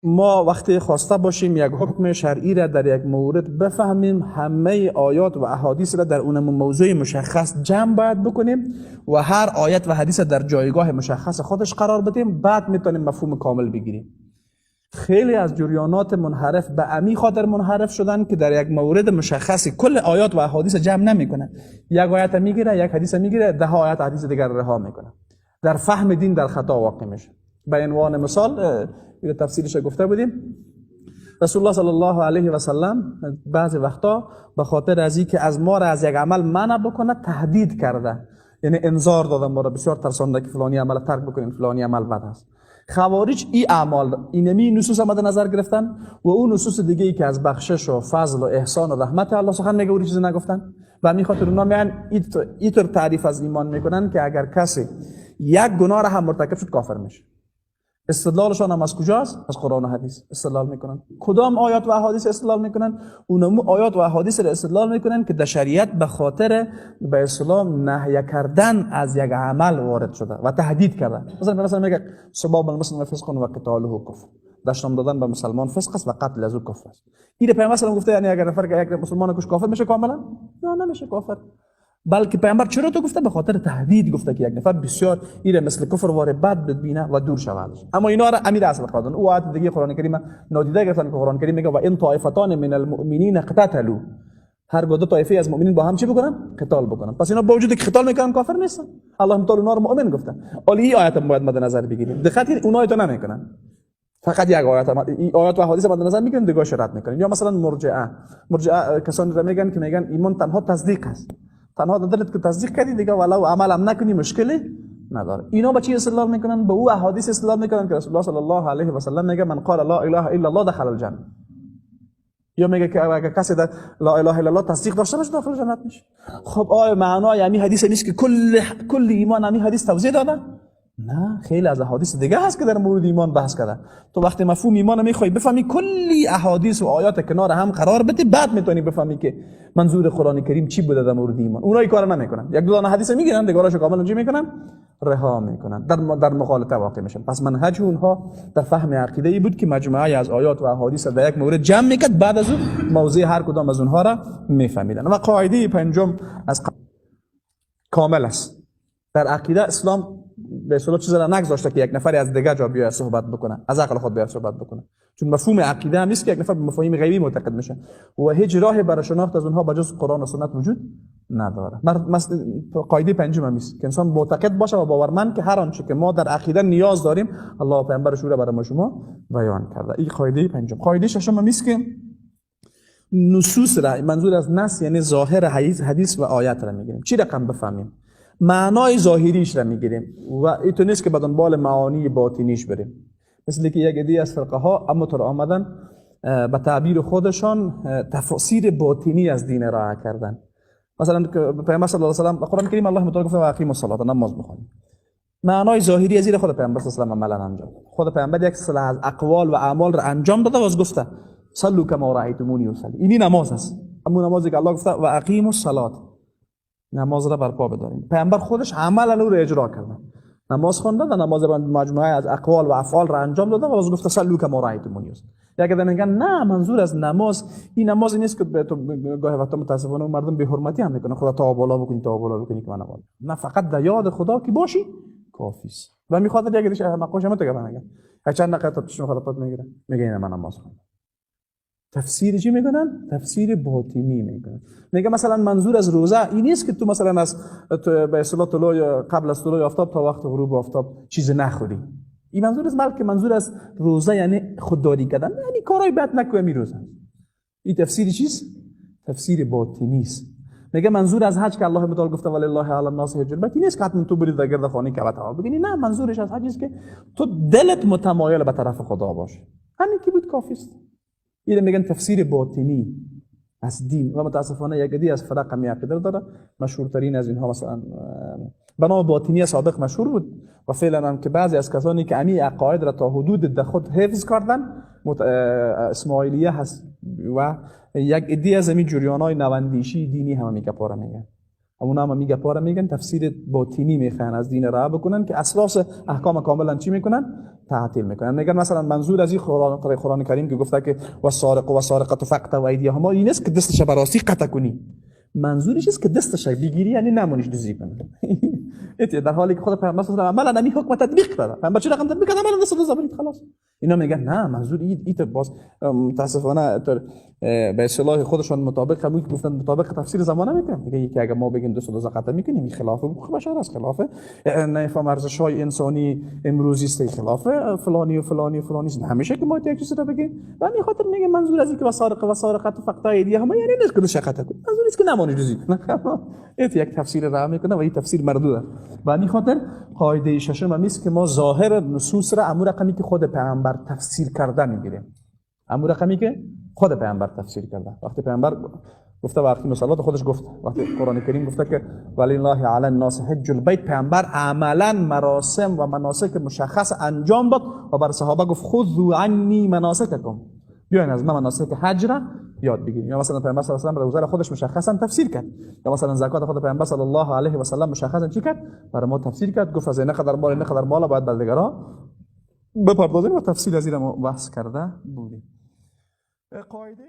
ما وقتی خواسته باشیم یک حکم شرعی را در یک مورد بفهمیم، همه آیات و احادیث را در اون موضوع مشخص جمع باید بکنیم و هر آیت و حدیث در جایگاه مشخص خودش قرار بدیم، بعد میتونیم مفهوم کامل بگیریم. خیلی از جریانات منحرف به امی خاطر منحرف شدن که در یک مورد مشخصی کل آیات و احادیث جمع نمیکنه، یک آیت میگیره، یک حدیث میگیره، ده آیت حدیث دیگر رها میکنه. در فهم دین در خطا واقع میشه. به عنوان مثال تفسیرش گفته بودیم، رسول الله صلی الله علیه و سلم بعضی وقتا به خاطر از اینکه از ما را از یک عمل منع بکنه تهدید کرده، یعنی انذار داده، ما را بسیار ترسانده که فلانی عمل ترک بکنین، فلانی عمل بد است. خوارج ای اعمال اینمی نصوص مد نظر گرفتن و اون نصوص دیگه ای که از بخشش و فضل و احسان و رحمت الله سخن میگه اون چیز نگفتن و می خاطر اونا میان اینطور تعریف از ایمان میکنن که اگر کسی یک گناه را هم مرتکب شد کافر میشه. استدلالشان هم از کجاست؟ از قرآن و حدیث استدلال میکنن. کدام آیات و احادیث استدلال میکنن؟ اونمو آیات و احادیث را استدلال میکنن که در شریعت به خاطر به اسلام نهی کردن از یک عمل وارد شده و تهدید کرده. مثلا میگه سباب المسلم فسق و قتاله کفر، دشنام دادن به مسلمان فسق است و قتل از او کفر است. این پیامبر صلی گفته، یعنی اگر نفر یک مسلمان کش کافر میشه کاملا؟ نه، نمیشه کافر. بلکه پیامبر چرا تو گفته؟ به خاطر تهدید گفته که یک نفر بسیار ایره مثل کفر واره بد ببینه و دور شود. اما اینا را امیر اصل قرار دادن. او آیت دیگه قرآن کریم نادیده گرفتن که قرآن کریم میگه و ان طائفتان من المؤمنین اقتتلوا، هر دو طایفه از مؤمنین با هم چی بکنن؟ قتال بکنن. پس اینا با وجود که قتال میکنن کافر نیستن. الله تعالی اونا رو مؤمن گفته. ولی این آیت باید مد نظر بگیریم. دقت کنید اونها تو نمیکنن. فقط یک آیت، این آیات و احادیث مد نظر میگیرن، دیگه رد میکنن. یا مثلا مرجئه کسانی را میگن که میگن ایمان تنها تصدیق است، تنها دلت که تصدیق کردی دیگه ولو عمل هم نکنی مشکلی نداره. اینا با چی استدلال میکنن؟ به او احادیث استدلال میکنن که رسول الله صلی الله علیه و سلم میگه من قال لا اله الا الله دخل الجنه، یا میگه که اگر کسی در لا اله الا الله تصدیق داشته باشه داخل جنت میشه. خب آیا معنای همین حدیث نیست که کل ایمان همین حدیث توضیح داده؟ نه، خیلی از احادیث دیگه هست که در مورد ایمان بحث کرده. تو وقتی مفهوم ایمان میخوای بفهمی کلی احادیث و آیات کنار هم قرار بده، بعد میتونی بفهمی که منظور قرآن کریم چی بوده در مورد ایمان. اونایی کار نمیکنن، یک دو دانه حدیث میگیرن دیگه‌اشو کاملا چی میکنن؟ رها میکنن، در مغالطه واقع میشن. پس منهج اونها در فهم عقیده ای بود که مجموعه از آیات و احادیث در یک مورد جمع میکرد، بعد از اون موضع هر کدام از اونها را میفهمیدن. و قاعده پنجم از کامل است در عقیده اسلام به اصطلاح چیزی را نگذاشته که یک نفری از دیگر جا بیاید صحبت بکنه، از عقل خود بیاید صحبت بکنه، چون مفهوم عقیده هم نیست که یک نفر به مفاهیم غیبی معتقد میشه و هیچ راهی برای شناخت از اونها بجز قرآن و سنت وجود نداره. قاعده پنجم هم است که انسان معتقد باشه و باورمند که هر آنچه که ما در عقیده نیاز داریم الله و پیامبرش او را برای ما شما بیان کرده. این قاعده پنجم. قاعده ششم هم است که نصوص را، منظور از نص یعنی ظاهر حدیث و آیت را میگیریم. چی رقم بفهمیم؟ معنای ظاهریش را میگیریم و ایتو نیست که به دنبال معانی باطنیش بریم. مثل که یک عده از فرقه ها اما تر آمدن به تعبیر خودشان تفسیر باطنی از دین را کردن. مثلا پیامبر صلی الله علیه و سلم قرآن کریم الله متعال گفته و اقیموا الصلاه، نماز بخوانید. معنای ظاهری از این خود پیامبر صلی الله علیه و سلم عملا انجام داد. خود پیامبر یک سلسله از اقوال و اعمال را انجام داده و از گفته صلوا کما رأیتمونی اصلی. اینی نماز است، همون نمازی که الله گفته و اقیموا الصلاه، نماز را برپا بداریم. پیامبر خودش عملا او را اجرا کرده، نماز خوانده و نماز مجموعه از اقوال و افعال را انجام داده و باز گفته صلوا کما رأیتمونی اصلی. یک عده میگن نه، منظور از نماز این نماز نیست که به تو گاهی وقتا متاسفانه مردم بی حرمتی هم میکنن، خدا تا بالا بکنی تا بالا بکنی که من نماز، نه، فقط در یاد خدا که باشی کافی است. و میخواد یک دیش مقاش هم تو گفتن میگن چند دقیقه تا چشم خدا پات میگیره، میگه این من نماز خوندم. تفسیر چی میکنن؟ تفسیر باطنی میکنن. میگه مثلا منظور از روزه این نیست که تو مثلا از به اصطلاح طلوع قبل از طلوع آفتاب تا وقت غروب آفتاب چیز نخوری. این منظور از بلکه منظور از روزه یعنی خودداری کردن، یعنی کارهای بد نکنی می روزه. این تفسیر چیست؟ تفسیر باطنی است. میگه منظور از حج که الله متعال گفته ولله علی الناس حج البیت این نیست که حتما تو برید در گرد خانه کعبه طواف بکنی، نه، منظورش از حج است که تو دلت متمایل به طرف خدا باشه، همین که بود کافی است. اینو میگن تفسیر باطنی از دین. و متاسفانه یک عده از فرق هم عقیده داره، مشهورترین از اینها مثلا به نام باطنی سابق مشهور بود و فعلا هم که بعضی از کسانی که امی عقاید را تا حدود در خود حفظ کردن اسماعیلیه هست و یک عده از امی جریان‌های نواندیشی دینی هم می کپاره میگن. اونا هم میگه پاره میگن، تفسیر باطینی میخوان از دین را بکنن که اساس احکام کاملا چی میکنن؟ تعطیل میکنن. میگن مثلا منظور از این قرآن کریم که گفته که و سارق و سارقه فقطع ایدیهما، این نیست که دستش براسی قطع کنی، منظورش است که دستش بگیری، یعنی نمونیش دزدی کنه. در حالی که خود پیامبر صلی الله علیه و عملا این حکم تطبیق کرده، پیامبر چه رقم تطبیق کرده؟ عملا دست دز خلاص. اینا میگن نه، منظور این باز متاسفانه به اصطلاح خودشان مطابق همون که گفتن مطابق تفسیر زمانه میکنن. میگه یکی اگه ما بگیم دست دز قطع میکنیم، این خلاف حقوق بشر است، خلاف نفهم ارزش های انسانی امروزی است، خلاف فلانی و فلانی و فلانی است. همیشه که ما یک چیز رو بگیم و همین خاطر میگه منظور از اینکه و سارق و سارقه فقطع ایدیهما یعنی نیست که دست قطع کنی، منظور است که نمانی دزدی کنه. این یک تفسیر را میکنه و این تفسیر مردود. و همین خاطر قاعده ششم هم است که ما ظاهر نصوص را امور رقمی که خود پیامبر تفسیر کرده میگیریم، امور رقمی که خود پیامبر تفسیر کرده. وقتی پیامبر گفته، وقتی مسالات خودش گفت، وقتی قرآن کریم گفته که ولله علی الناس حج البیت، پیامبر عملا مراسم و مناسک مشخص انجام داد و بر صحابه گفت خذوا عنی مناسککم، بیاین از من مناسک حج را یاد بگیریم. یا مثلا پیامبر صلی الله علیه و سلم روزه خودش مشخصا تفسیر کرد، یا مثلا زکات خود پیامبر صلی الله علیه و سلم مشخصا چی کرد؟ برای ما تفسیر کرد، گفت از این قدر مال این قدر مال باید بر دیگران بپردازیم و تفسیر از این ما بحث کرده بودیم. قاعده